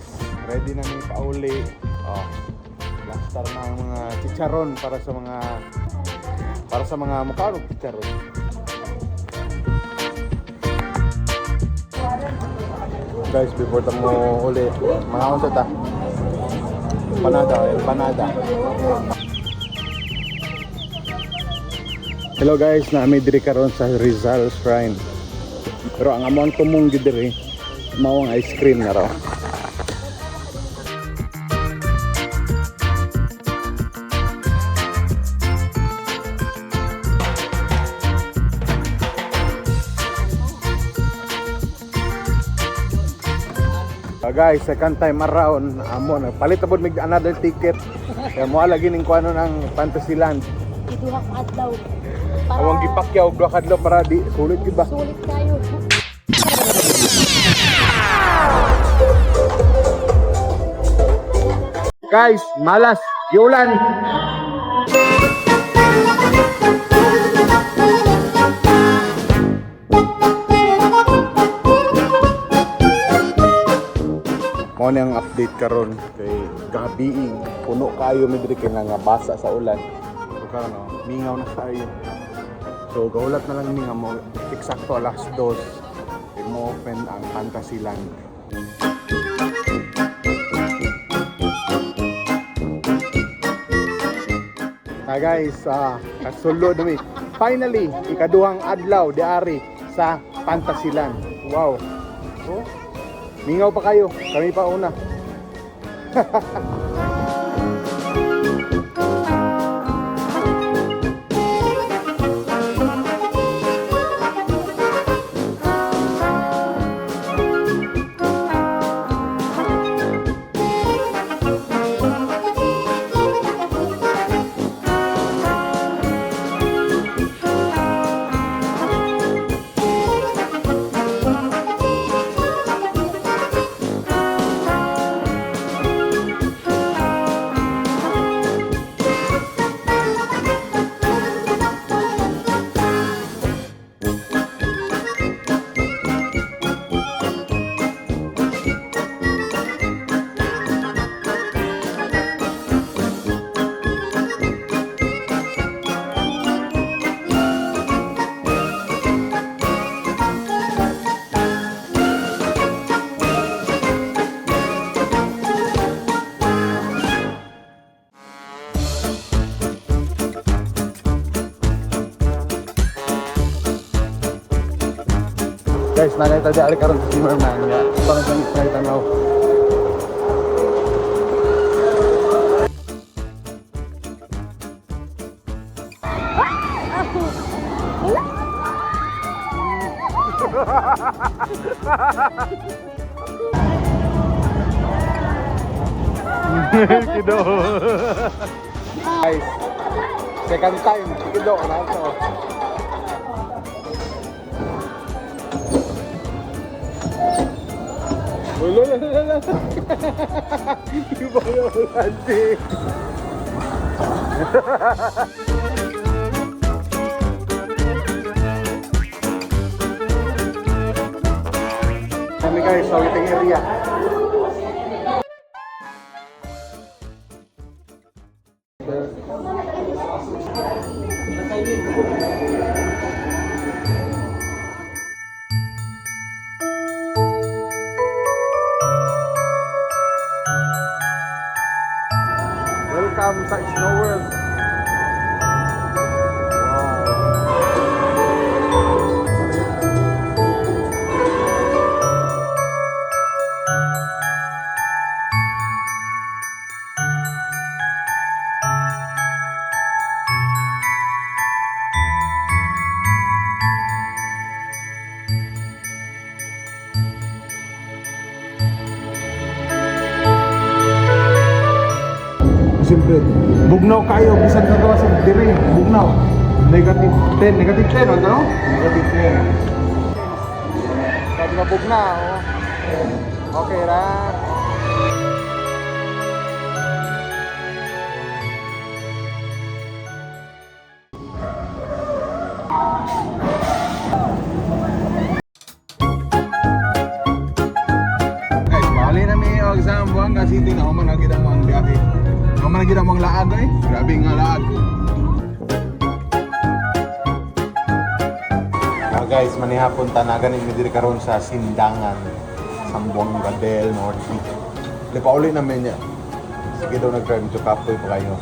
Guys, ready na mi pauli. Oh, lastar na ang mga chicharon para sa mga mukha og chicharon. Guys, before ta mo uli, mga unsa ta? Empanada, empanada. Hello guys, naa mi diri karon sa Rizal Shrine. Pero ang among tumong gyud diri mao ang ice cream na raw. Guys, second time around, amo na palit na pud mig another ticket. Kaya mo lagi ning kuano ng Fantasyland. Iduha ka adlaw. Para Awang gipakyaw og duha ka adlaw para di sulit gyud ba? Sulit tayo. Guys, malas, giulan. Mao ni ang update karon kay gabi puno kayo mi diri kay nga basa sa ulan. So karon oh, mingaw na kayo. So gaulat na lang ni nga mo eksakto alas 2 kay mo open ang Fantasyland. Ah guys, kasulod na mi. Finally, ikaduhang adlaw diari sa Fantasyland. Wow. Oh, mingaw pa kayo. Kami pa una. Guys, nakita di karon sa Zimmerman. Ya. Parang sa try tanaw. Kido. Guys, second time, kido na to. Wala, wala, wala. Iba yung ulan. Kami guys, sa waiting area. Welcome sa Snow World. Wow. Siyempre, bugnaw kayo, bisan ka gawas sa diri, bugnaw. Negative 10, negative 10, ano? Negative 10. Sabi na bugnaw. Okay ra. Guys, bali na mi og. Zamboanga City na human na gid ang biyahe. Human na gid ang laag eh. Grabe nga laag. Ah, guys, manihapon tanagan ni diri karon sa Sindangan, Zamboanga del Norte. Di pa uli namin niya. Sige daw nag-drive, medyo kapoy pa kayo.